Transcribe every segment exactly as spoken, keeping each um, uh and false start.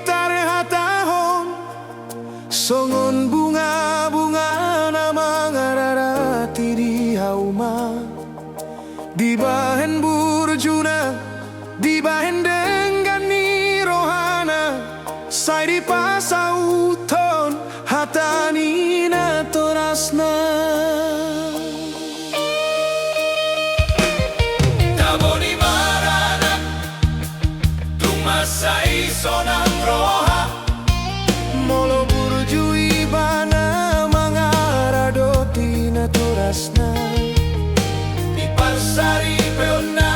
tarhatahon, songon bungabunga na mangararati di hauma. Dibahen burjuna, dibahen denggan ni rohana, sai dipasauthon hata ni natorasna. Tabo ni baranak, tung mansai sonang roha. Molo burju ibana mangaradoti natorasna, diparsaripeonna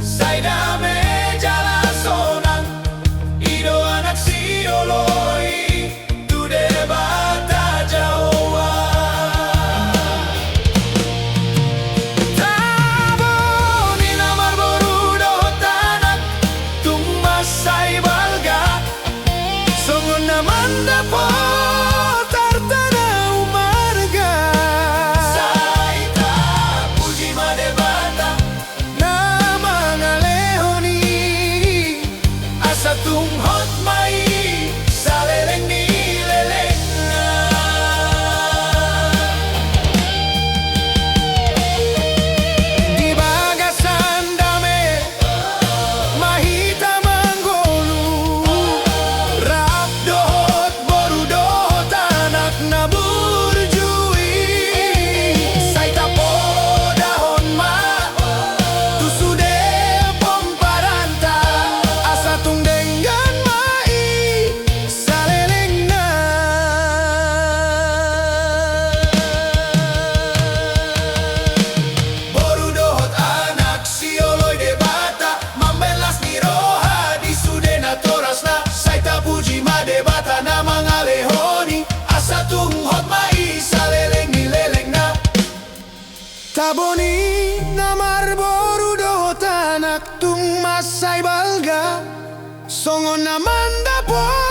sai dame jala sonang. I do anak sioloi tu Debata Jahowa. Tabo ni na marboru dohot anak, tung mansai balga, songon na mandapot arta na umarga. Sai tapuji ma Debata na mangalehon i, asa tung hot ma i saleleng ni lelengna. Di bagasan dame ma hita manggolu, rap dohot boru dohot anak na burju i. Sai tapodahon ma tu sude pomparanta, asa tung denggan ma i salelengna. Boru dohot anak sioloi Debata, mambahen las ni roha di sude natorasna. Sai tapuji ma Debata na mangalehon i, asa tung hot ma i saleleng ni lelengna. Tabo ni na marboru dohot anak, tung mansai balga, songon na mandapot